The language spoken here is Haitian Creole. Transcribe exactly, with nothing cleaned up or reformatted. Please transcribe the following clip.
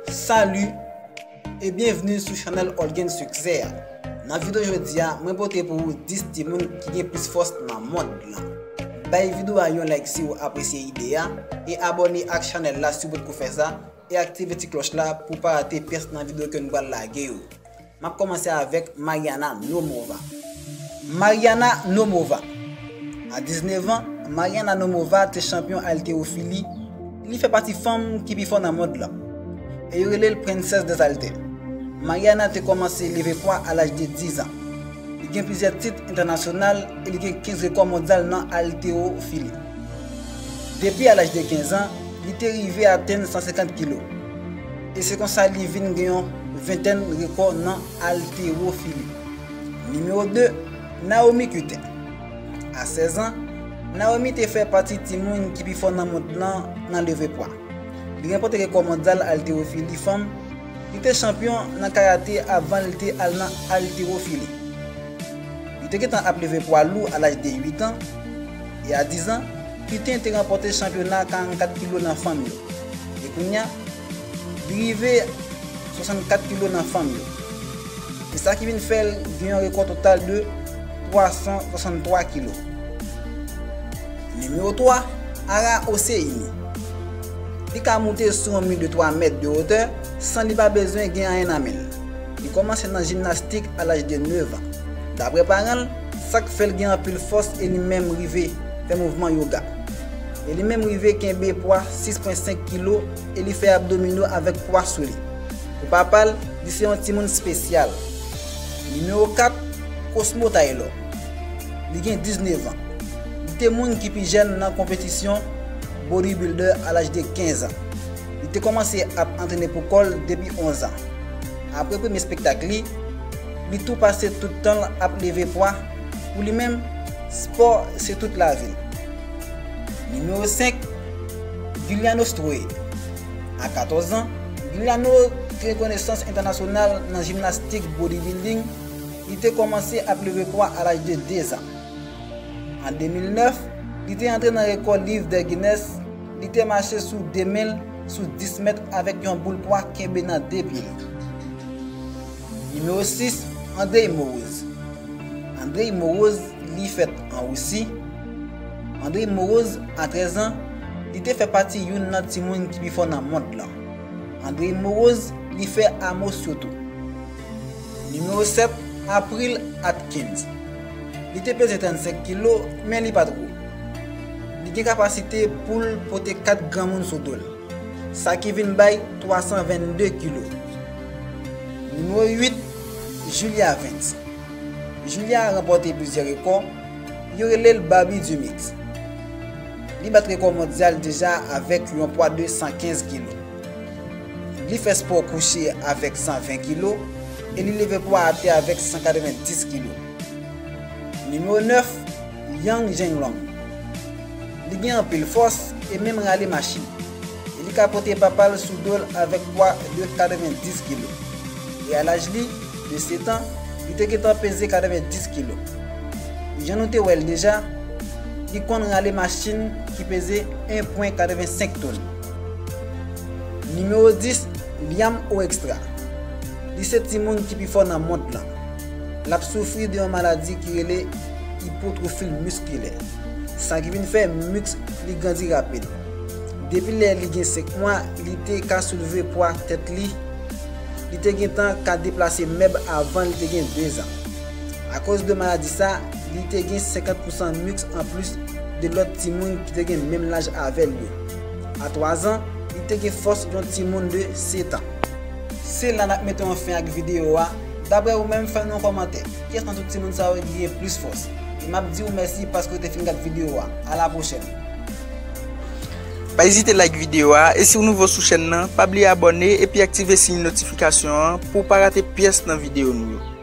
Salut et bienvenue sou chanèl All Gain Succès a. Nan videyo jodi a, mwen pote pou ou dis timoun ki gen plis fòs nan mond lan. Bay videyo a yon like si w apresye ide a, e abòne ak chanèl la si w potko fè sa, e aktive ti klòch la pou w pa rate pyès nan videyo ke nou pral lage yo. M ap kòmanse avèk Mariana Nomova. Mariana Nomova. A diznèf an, Mariana Nomova te chanpyon altewofili. Li fè pati fanm ki pi fò nan mond lan. E yo rele l Princess des Haltères. Mariana te kòmanse leve pwa a laj de diz an. Li gen plizyè tit entènasyonal e li gen kenz rekò mondyal nan altewofili. Depi a laj de kenz an, li te rive atenn san senkant kilo. E se konsa li vin gen yon ventèn rekò nan altewofili. Nimewo de, Naomi Cutin. A sèz an, Naomi te fè pati timoun ki pi fò nan mond lan nan leve pwa. Li ranpòte rekò mondyal altewofili fanm. Li te chanpyon nan karate avan li te al nan altewofili. Li te gentan ap leve pwa lou a laj de uit an, e a diz an, Cutin te ranpòte chanpyona karannkat kilo nan fanm yo. E kounye a, li rive swasannkat kilo nan fanm yo. E sa ki vin fè l gen yon rekò total de twa san swasanntwa kilo. Nimewo twa, Ara Oseini. Li ka moute sou yon mi de twa mèt de wotè san li pa bezwen gen anyen nan men l. Li kòmanse nan jimnastik a laj de nèf an. Daprè paran l, sa k fè l gen anpil fòs e li menm rive fè mouvman yoga. E li menm rive kenbe pwa sis pwen senk kilo e li fè abdomino avèk pwa sou li. Pou papa l, li se yon timoun espesyal. Nimewo kat, Cosmo Taylor. Li gen diznèf an. Li te moun ki pi jèn nan konpetisyon bodybuilder a laj de kenz an. Li te kòmanse ap antrene pou kò l depi onz an. Apre premye espektak li, li tou pase tout tan l ap leve pwa. Pou li menm, spò se tout lavi l. Nimewo senk, Giuliano Stroe. A katòz an, Giuliano gen konesans entènasyonal nan jimnastik bodybuilding. Li te kòmanse ap leve pwa a laj de dez an. An de mil nèf, li te antre nan rekò Liv dè Guinness. Li te mache sou de men l sou dis mèt avèk yon boul pwa kenbe nan de pye l. Nimewo sis, Andrei Moroz. Andrei Moroz, li fèt an Risi. Andrei Moroz, a trèz an, li te fè pati youn nan timoun ki pi fò nan mond lan. Andrei Moroz, li fè amo syotou. Nimewo sèt, April Atkins. Li te peze trannsenk kilo, men li pa t wo. Li gen kapasite pou l pote kat granmoun sou do l. Sa ki vin bay twa san vennde kilo. Nimewo uit, Julia Vance. Julia ranpòte plizyè rekò, yo rele l Barbie du Mix. Li bat rekò mondyal deja avèk yon pwa de san kenz kilo. Li fè spò kouche avèk san ven kilo e li leve pwa atè avèk san katrevenndis kilo. Nimewo nèf, Yang Zhenglong. Li gen anpil fòs e menm rale machin. E li ka pote papa l sou do l avèk pwa de katrevenndis kilo. E a laj li, de sèt an, li te gentan peze katrevenndis kilo. Jan nou te wè l deja, li konn rale machin ki peze en pwen katrevensenk tonn. Nimewo dis, Liam Hoekstra. Li se timoun ki pi fò nan mond lan. L ap soufri de yon maladi ki rele ipotwofi miskilè. Sa ki vin fè miks li grandi rapid. Depi lè li gen senk mwa, li te ka soulve pwa tèt li. Li te gentan ka deplase mèb avan li te gen de zan. Akoz de maladi sa, li te gen senkant pousan miks anplis de lòt timoun ki te gen menm laj avè l yo. A twa zan, li te gen fòs yon timoun de sèt an. Se la n ap mete yon fen ak videyo a. Daprè ou menm, fè nou yon kòmantè. Kiyès nan tout timoun sa yo ki gen plis fòs? E m ap di w mèsi paske w te fin gad videyo a. A la pwochèn. Pa ezite like videyo a, e si w nouvo sou chèn nan, pa bliye abòne epi aktive siy notifikasyon an pou w pa rate pyès nan videyo nou yo.